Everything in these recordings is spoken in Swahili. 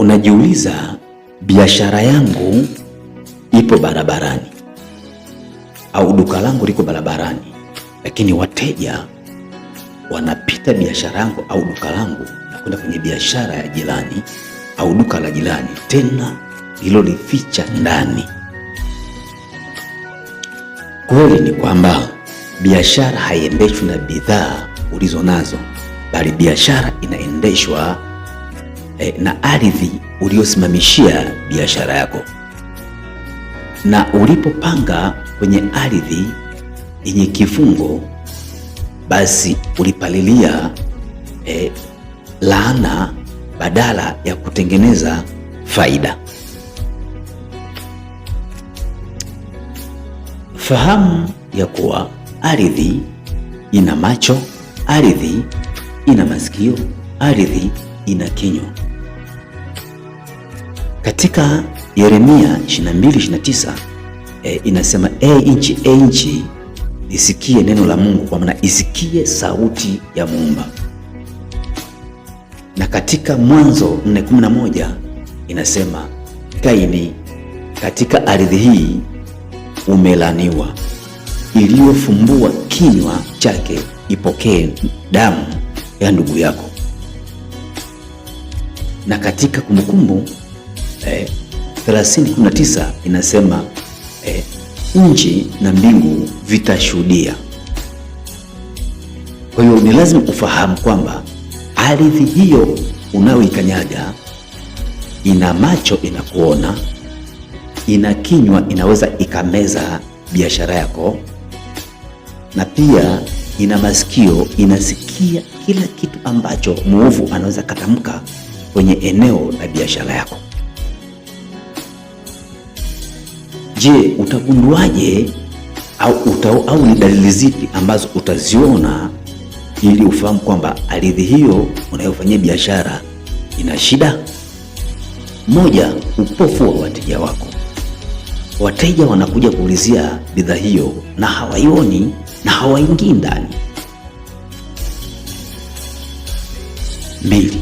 Unajiuliza, biashara yangu ipo barabarani au duka langu liko barabarani, lakini wateja wanapita biashara yangu au duka langu na kwenda kwenye biashara ya jirani au duka la jirani, tena lilolificha ndani. Kweli ni kwamba biashara haiendeshwi na bidhaa ulizo nazo, bali biashara inaendeshwa na ardhi uliosimamishia biashara yako, na ulipopanga kwenye ardhi yenye kifungo, basi ulipalilia laana badala ya kutengeneza faida. Fahamu ya kuwa ardhi ina macho, ardhi ina masikio, ardhi ina kinywa. Katika Yeremia 22:29 inasema e nchi, e nchi isikie neno la Mungu, kwa maana isikie sauti ya Muumba. Na katika Mwanzo 4:11 inasema Kaini, katika ardhi hii umelaniwa, iliyofumbua kinywa chake ipokee damu ya ndugu yako. Na katika Kumbukumbu 30:19 inasema nchi na mbingu vitashuhudia. Kwa hiyo ni lazima ufahamu kwamba ardhi hiyo unayoikanyaga ina macho inakuona, ina kinywa inaweza ikameza biashara yako, na pia ina masikio inasikia kila kitu ambacho muovu anaweza katamka kwenye eneo la biashara yako. Je, utagunduaje au ni dalili zipi ambazo utaziona ili ufahamu kwamba ardhi hiyo unayofanyia biashara ina shida? Moja, upofu wa wateja wako. Wateja wanakuja kuulizia bidhaa hiyo na hawaioni na hawaingii ndani. Mbili,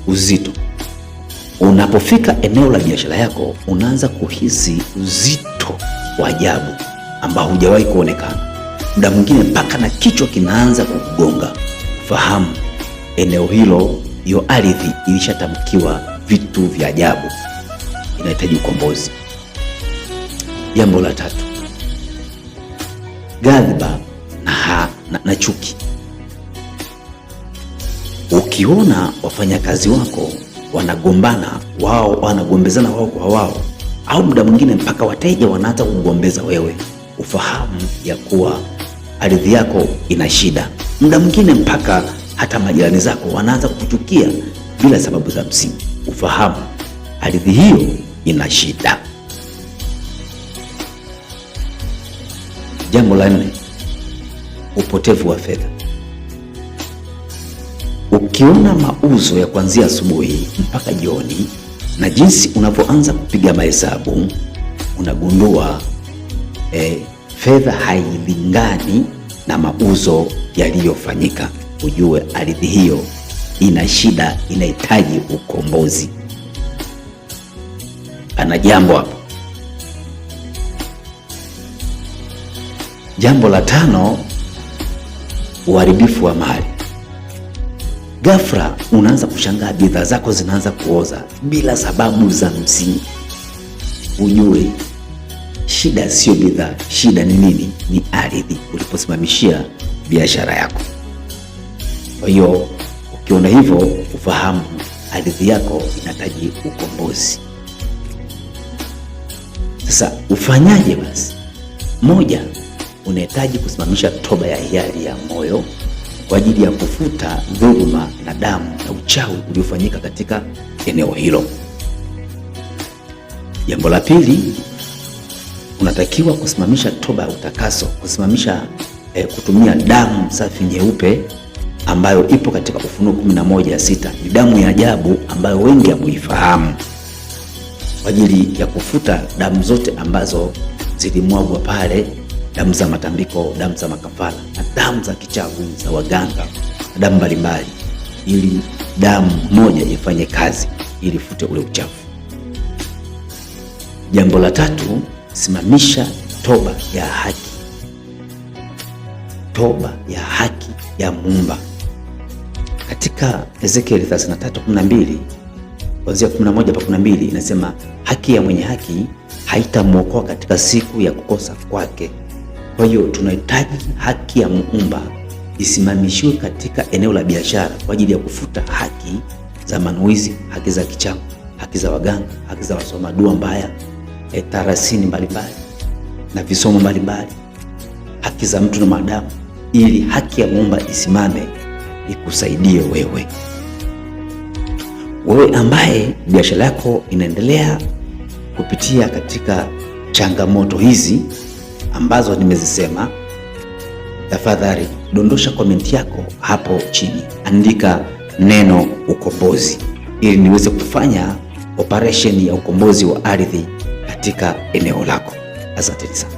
uzito. Unapofika eneo la biashara yako unaanza kuhisi uzito wa ajabu ambao hujawahi kuonekana. Muda mwingine mpaka na kichwa kinaanza kukugonga. Fahamu eneo hilo, hiyo ardhi ilishatamkiwa vitu vya ajabu, inahitaji ukombozi. Jambo la tatu, ghadhiba na chuki. Ukiona wafanyakazi wako wanagombana wao, wanagombezana wao kwa wao, au muda mwingine mpaka wateja wanaanza kugombeza wewe, ufahamu ya kuwa ardhi yako ina shida. Muda mwingine mpaka hata majirani zako wanaanza kukuchukia bila sababu za msingi, ufahamu ardhi hiyo ina shida. Jambo la nne, upotevu wa fedha. Ukiona mauzo ya kuanzia asubuhi mpaka jioni na jinsi unavyoanza kupiga mahesabu, unagundua fedha hailingani na mauzo yaliyofanyika. Ujue ardhi hiyo ina shida, inahitaji ukombozi. Ana jambo hapo. Jambo la tano, uharibifu wa mali. Ghafla unaanza kushangaa bidhaa zako zinaanza kuoza bila sababu za msingi. Ujue shida sio bidhaa, shida ni nini? Ni ardhi uliposimamishia biashara yako. Kwa hiyo ukiona hivyo, ufahamu ardhi yako inahitaji ukombozi. Sasa ufanyaje basi? Moja, unahitaji kusimamisha toba ya hiari ya moyo kwa ajili ya kufuta dhuluma na damu na uchawi uliofanyika katika eneo hilo. Jambo la pili, unatakiwa kusimamisha toba ya utakaso, kusimamisha kutumia damu safi nyeupe ambayo ipo katika Ufunuo 11:6. Ni damu ya ajabu ambayo wengi hamuifahamu, kwa ajili ya kufuta damu zote ambazo zilimwagwa pale, damu za matambiko, damu za makafara na damu za kichawi za waganga na damu mbalimbali, ili damu moja ifanye kazi. ili fute ule uchafu. Jambo la tatu, simamisha toba ya haki, toba ya haki ya Muumba. Katika Ezekieli 33:12 kuanzia 11 mpaka 12 inasema, haki ya mwenye haki haitamwokoa katika siku ya kukosa kwake. Kwa hiyo tunahitaji haki ya Muumba isimamishiwe katika eneo la biashara kwa ajili ya kufuta haki za manuizi, haki za kichawi, haki za waganga, haki za wasoma dua mbaya, tarasini mbalimbali na visomo mbalimbali, haki za mtu na mwanadamu, ili haki ya muumba isimame ikusaidie wewe, wewe ambaye biashara yako inaendelea kupitia katika changamoto hizi ambazo nimezisema. Tafadhali dondosha komenti yako hapo chini, andika neno ukombozi, ili niweze kufanya operation ya ukombozi wa ardhi katika eneo lako. Asanteni sana.